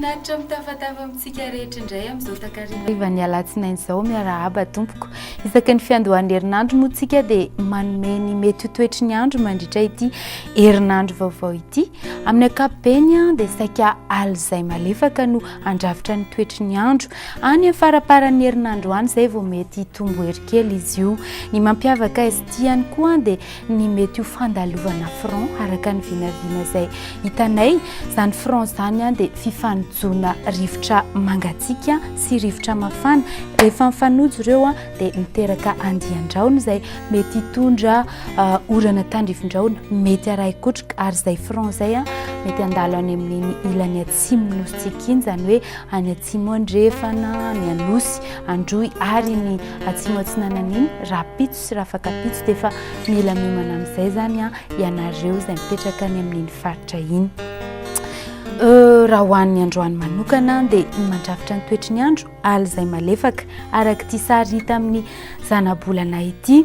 Mahafinaritra mitafatafa amintsika rehetra indray amin'izao takarivan'ny alatsinainy izao. Miarahaba tompoko. Isaky ny fiandohan'ny herinandro moa tsika dia manome ny mety ho toetry ny andro mandritra ity herinandro vaovao ity. Amin'ny ankapobeny dia saika alizay malefaka no handrafitra ny toetry ny andro. Any amin'ny faramparan'ny herinandro any izay vao mety hitombo hery kely izy io. Ny mampiavaka azy ity ihany koa dia ny mety ho fandalovana front araka ny vinavina izay hitanay. Izany front izany dia fifanojoana rivotra mangatsiaka sy rivotra mafana. Rehefa mifanojo ireo dia miteraka andian-drahona izay mety hitondra orana tandrifin-drahona, mety arahi-kotroka ary izay front izay mety handalo any amin'iny ilany atsimon'ny nosintsika iny, izany hoe any atsimo andrefana, ny Anosy, Androy ary ny atsimo atsinanana iny rahampitso sy rafakapitso dia efa mila miomana amin'izay izany ianareo izay mipetraka any amin'iny faritra iny. Raha ho an'ny androany manokana dia ny mandrafitra ny toetry ny andro alizay malefaka araka ity sary hita amin'ny zanabolana ity.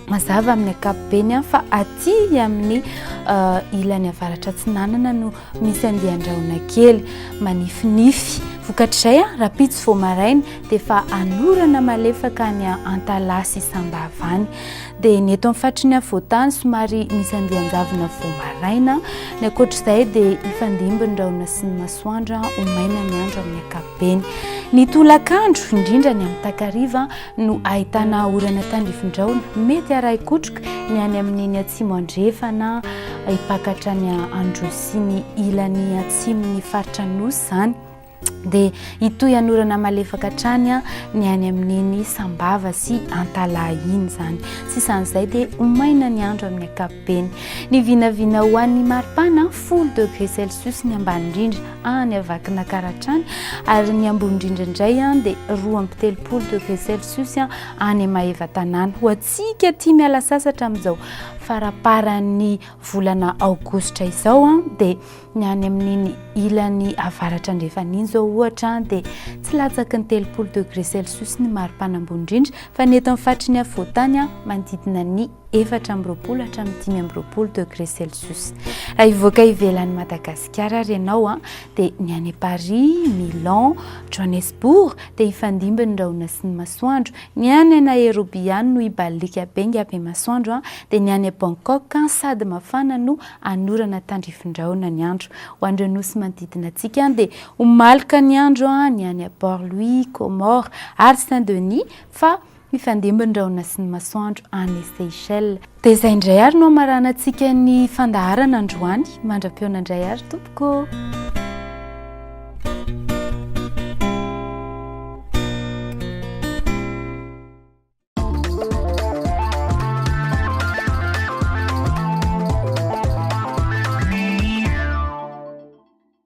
Mazava amin'ny ankapobeny fa aty amin'ny ilany avaratra atsinanana no misy andian-drahona kely manifinify. Vokatr'izay, rahampitso vao maraina dia efa hanorana malefaka any Antalaha sy Sambava any. Dia ny eto amin'ny faritry ny afovoan-tany somary misy andian-javona vao maraina. Ny ankoatr'izay dia hifandimby ny rahona sy ny masoandro, ho maina ny andro amin'ny ankapobeny. Ny tolakandro, indrindra ny amin'ny takariva, no ahitana orana tandrifin-drahona mety harahi-kotroka ny any amin'iny atsimo andrefana hipaka hatrany Androy sy ny ilany atsimon'ny faritra Anosy izany. Dia hitohy hanorana malefaka hatrany ny any amin'iny Sambava sy Antalaha iny izany. Sisan'izay dia ho maina ny andro amin'ny ankapobeny. Ny vinavina ho an'ny maripana, folo degré celsius ny ambany indrindra any Vakinankaratra hatrany ary ny ambony indrindra indray dia 32 degré celsius any Maevatanàna. Ho antsika tia miala sasatra amin'izao faramparan'ny volana aogositra izao dia ny any amin'iny ilany avaratra andrefana iny izao ohatra dia tsy latsaky ny 30 degré celsius ny maripana ambony indrindra fa ny eto amin'ny faritry ny afovoan-tany manodidina ny 24 hatramin'ny 25 degré celsius. Raha hivoaka ivelan'i Madagasikara ary ianao dia ny any Paris, Milan, Johannesburg dia hifandimby ny rahona sy ny masoandro. Ny any Nairobi ihany no hibaliaka be nga be masoandro dia ny any Bangkok sady mafana no hanorana tandrifin-drahona ny andro. Ho an'ireo nosy manodidina antsika dia ho maloka ny andro ny any Port-Louis, Comores ary Saint-Denis fa Mifandimby ny rahona sy ny masoandro any Seychelles. Dia izay indray ary no hamaranantsika ny fandaharana androany. Mandra-pihaona indray ary tompoko ô!